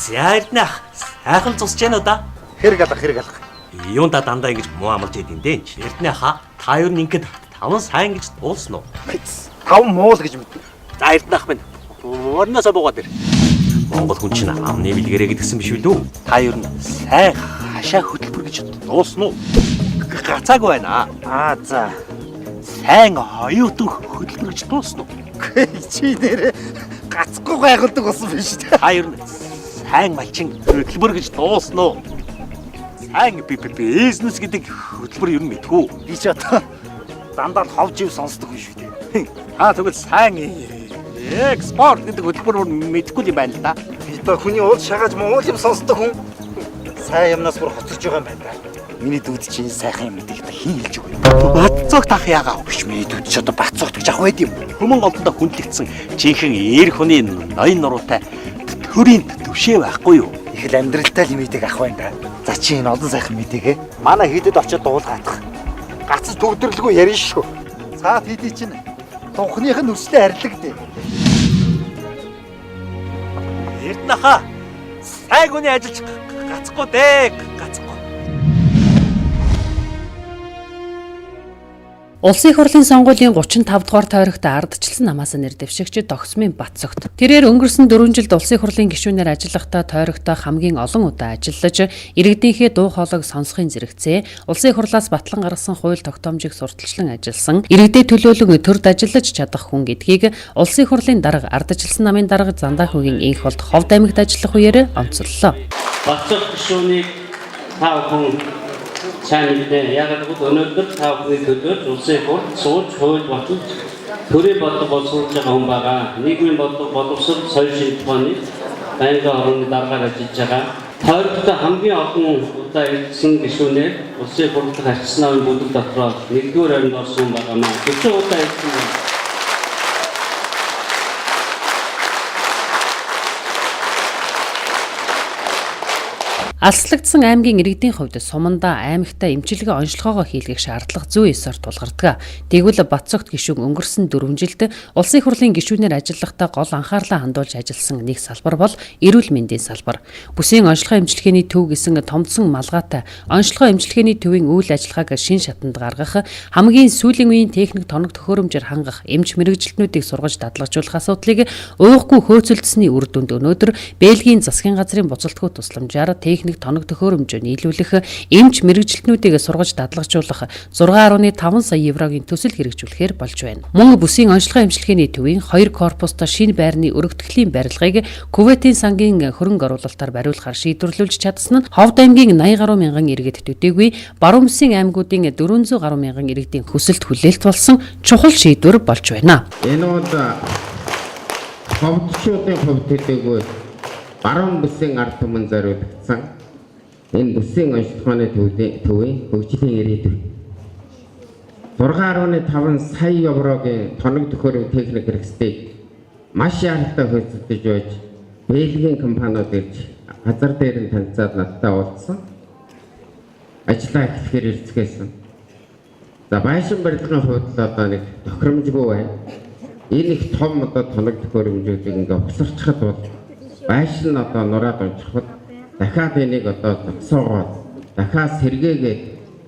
За Эрдэнэ ах, сайхан цусч яана уу да? Хэрэг алга, хэрэг алга. Юунда дандаа ингэж муу амлаж идэв дээ. Эрдэнэ хаа та юу ингээд таван сайн гэж дуулсан уу? Таван муул гэж мэднэ. За Эрдэнэ ах минь орноосоо буугаад ир. Монгол хүн чинь амны бэлгэрээ гэдгсэн биш үү лүү? Та юу н сайн хашаа хөтөлбөр гэж дуулсан уу? Гацаагүй байна. Аа за. Сайн оюутан хөтөлбөр гэж дуулсан уу? Чи нэрээ гацхгүй гайхалдаг болсон биш үү? Та юу н сайн малчин хөтөлбөр гэж дуулсан уу? Сайн бизнес гэдэг хөтөлбөр ер нь мэдхүү. Би ч одоо дандаа л хов жив сонсдог юм шүү дээ. Аа тэгвэл сайн экспорт гэдэг хөтөлбөр мэдэхгүй юм байна л да. Би одоо хүний уул шагааж муу юм сонсдог хүн. Сайн юмнаас бүр хоцорж байгаа юм байна да. Миний дүүд чинь сайхан юм гэдэг хин хэлж өгөө. Баццогт ах яагаа. Биш, миний дүүд чи одоо баццогт гэж ах байд юм. Хүмүүн олдондоо хүндлэгдсэн жинхэнэ эр хүний ноён нуруутай төрийн төвшөө байхгүй юу? Их л амьдралтай л мэдэг ах байна да. За чи энэ олон сайхан мэдэгэ. Манай хийдэд очиод дуулгаадах. Гацаж төгдөрлгүй ярина шүү. Цаад хийдий чинь дунхных нь өрслөө арилдаг дээ. Эрдэнэ хаа сайн хүний ажиллаж гацхгүй дээ, гацхгүй. Улсын их хурлын сонгуулийн 35 дугаар тойрогт ардчилсан намаас нэр дэвшигч Догсмын Батцогт. Тэрээр өнгөрсөн 4 жилд улсын их хурлын гишүүнээр ажиллахдаа тойрогтой хамгийн олон удаа ажиллаж, иргэдийнхээ дуу хоолойг сонсохын зэрэгцээ улсын их хурлаас батлан гаргасан хууль тогтоомжийг сурталчлан ажилласан, иргэдэд төлөөлөн төрд ажиллаж чадах хүн гэдгийг улсын их хурлын дарга ардчилсан намын дарга Зандаахүйгийн инх болд Ховд аймагт ажиллах үеэр онцоллоо. Батцогт гишүүнийг та бүхэн сайн мэднэ. Яг гэвэл өнөөдөр та бүхний төлөө улсын хурд сууж хууль баталж төрийн бодлого боловсруулж байгаа хүн байгаа. Нийгмийн бодлого боловсрол соёл шинжилгээ ухааны байнгын орны даргаар ажиллаж байгаа. Тойрогтой хамгийн олон удаа ирсэн гишүүнээр улсын хурд дахь арчсан намын бүлэг дотроо нэгдүгээр оронд орсон хүн байгаа маа. 40 удаа ирсэн байна. Алслагдсан аймгийн иргэдийн хувьд сумандаа аймагтаа эмчилгээ онцлогоогоо хийлгэх шаардлага зүй ёсоор тулгардаг. Тэгвэл Батцогт гишүүн өнгөрсөн 4 жилд улсын их хурлын гишүүнээр ажиллахдаа гол анхаарлаа хандуулж ажилласан нэг салбар бол эрүүл мэндийн салбар. Бүсийн онцлогоо эмчилгээний төв гэсэн томдсон малгайтай онцлогоо эмчилгээний төвийн үйл ажиллагааг шин шатанд гаргах, хамгийн сүүлийн үеийн техник тоног төхөөрөмжөөр хангах, эмч мэргэжилтнүүдийг сургаж дадлагжуулах асуудлыг уухгүй хөөцөлдсөний үр дүнд өнөөдөр Бельгийн засгийн газрын буцалтгүй тусламжаар техник тоног төхөөрөмжөө нийлүүлэх, эмч мэргэжилтнүүдийг сургаж дадлагжуулах 6.5 сая еврогийн төсөл хэрэгжүүлэхээр болж байна. Мөн бүсийн онцлогоо эмчилгээний төвийн 2 корпустой шинэ байрны өргөтгөлийн барилгыг Кувейтийн сангийн хөрөнгө оруулалтаар бариулахар шийдвэрлүүлж чадсан нь Ховд аймгийн 80 гаруй мянган иргэд төдийгүй Баруун бүсийн аймагуудын 400 гаруй мянган иргэдийн хүсэлт хүлээлт болсон чухал шийдвэр болж байна. Энэ бол ховдчуудын хувьд төдийгүй баруун бүсийн ард түмэн зориулагдсан энэ бүсийн онцлогооны төвийн хөгжлийн ирээдүй. 6.5 сая еврогийн тоног төхөөрөмж техник хэрэгсдийг маш яаралтай хөөцөлдөж байж Бельгийн компаниуд ирж газар дээр нь танилцаад надтай уулзсан. Ажлаа эхлэхээр ирцгээсэн. За байшин барилгын хувьд л одоо нэг тохиромжгүй байна. Энэ их том одоо тоног төхөөрөмжүүдийг ингээ ухсарчхад бол байшин нь одоо нураад унчихвал дахиад энийг одоо зогсоогоод дахиад сэргээгээд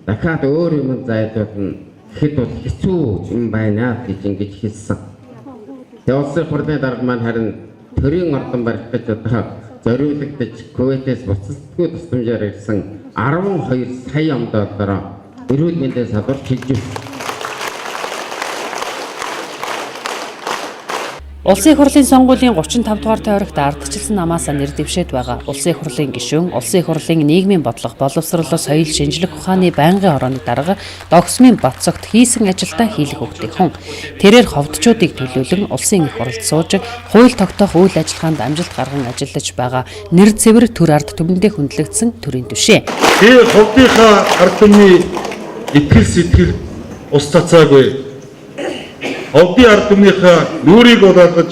дахиад өөр юм зайлуулна гэхэд бол хэцүү юм байна гэж ингэж хэлсэн. Тэгээ улсын хурлын дарга маань харин төрийн ордон барих гэж одоо зориулагдаж Кувейтээс буцалтгүй тусламжаар ирсэн 12 сая ом доллараар эрүүл мэндийн салбарт хилжүүлсэн. Улсын их хурлын сонгуулийн 35 дугаар тойрогт ардчилсан намаас нэр дэвшээд байгаа. Улсын их хурлын гишүүн, Улсын их хурлын нийгмийн бодлого, боловсрол, соёл, шинжлэх ухааны байнгын орооны дарга Догсмын Батцогт хийсэн ажилдаа хийлэх өгдөг хүн. Тэрээр ховдчуудыг төлөөлөн улсын их хурлд сууж, хууль тогтоох үйл ажиллагаанд амжилт гарган ажиллаж байгаа нэр цэвэр төр ард түмэндээ хүндлэгдсэн төрийн түшээ. Би ховдынхаа ард түмний итгэл сэтгэл ус цацаагүй. Ховдын ард түмнийхээ нүрийг улаалгаж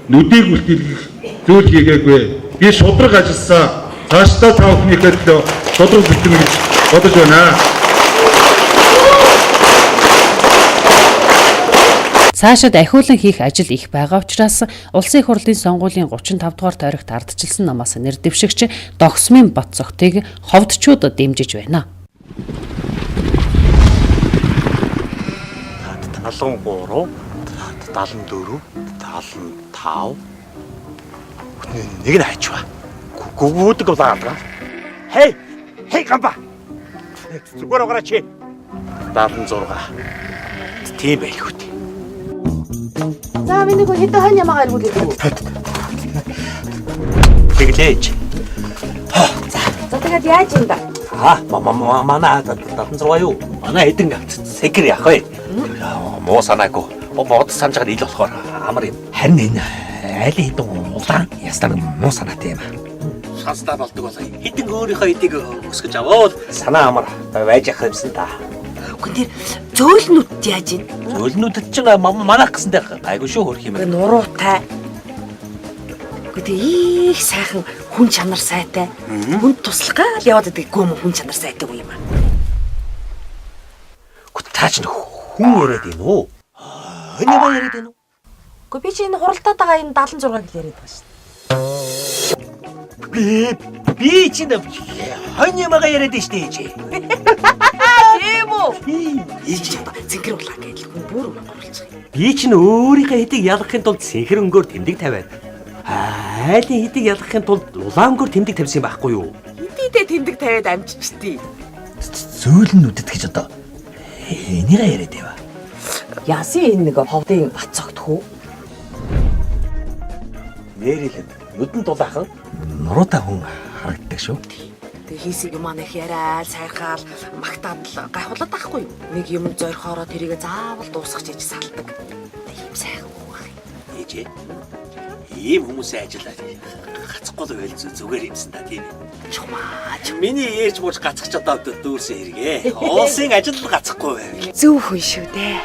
нүдийг үлтэлгэх зүйл хийгээгүй. Би шудраг ажилласан. Цаашдаа та бүхнийхээ төлөө шудраг битэн гэж бодож байна. Цаашид ахиулан хийх ажил их байгаа учраас Улсын их хурлын сонгуулийн 35 дугаар тойрогт ардчилсан намаас нэр дэвшигч Догсмын Батцогтыг ховдчууд дэмжиж байна. 73, 74, 75. Нэг нь хайчва. Гүгүүдэг улаалгаа. Хей! Хей гамба. Зүгээр угараа чи. 76. Тийм байлгүй дээ. За миний хөө хэдэн хонь ямаага эргүүлээд үү? Тэглээж. За тэгээд яаж юм да? Аа, манай 76 юу? Манай хэдэн сэкэр яах вэ? Муу санаагүй. Бод санаж байгаа ил болохоор амар юм. Харин энэ айлын хэдэн улаан ястаа муу санаатай юм. Шанстаа болдог болоо. Хэдэн өөрийнхөө эдийг өсгөж аваад санаа амар байж явах юмсан та. Үгүй тэр зөөлнүүд яаж юм? Зөөлнүүдэд чинь манайх гэсэн дээр гайгүй шүү хөрх юм. Нуруутай. Үгүй тэр их сайхан хүн чанар сайтай. Хүн туслах гал яваад идэг гүм хүн чанар сайтай үе юм аа. Үгүй та чинь хүн яриад байна уу? Энэ юм яриад байна уу? Үгүй би чи энэ хуралдаад байгаа энэ 76 гэл яриад байгаа шүү. Би чинь хонь юмгаа яриад штэ ээж. Тийм үү? Ээж зинхэр улаа гэдэл хүн бүр гурлчих. Би чинь өөрийнхөө хэдийг ялгахын тулд сэнхэр өнгөөр тэмдэг тавиад айлын хэдийг ялгахын тулд улаан өнгөөр тэмдэг тавьсан юм байхгүй юу? Хэдийдээ тэмдэг тавиад амжичтий. Зөөлөн нүдэд гэж одоо энийгээ яриад байва. Яасан энэ нэг ховдын бат цогт хүү? Нэрэлэн нүдэн дулаахан нуруутай хүн харагддаг шүү. Тэг хийсэг юм аа нэх яриад, сайрхаал, магтаад л гайхуулаад байхгүй юу? Нэг юм зорихоороо тэрийгэ заавал дуусгах гэж салдаг. Тэг ийм сайхан хүн байх юм. Ээжээ. Ийм хүмүүсийн ажил гацхгүй л байл зүгээр юмсан да тийм ээ. Чумаа. Миний ээж мууч гацах ч одоо дүүрсэн хэрэгээ. Уулсын ажил л гацхгүй байв. Зөв хүн шүү дээ.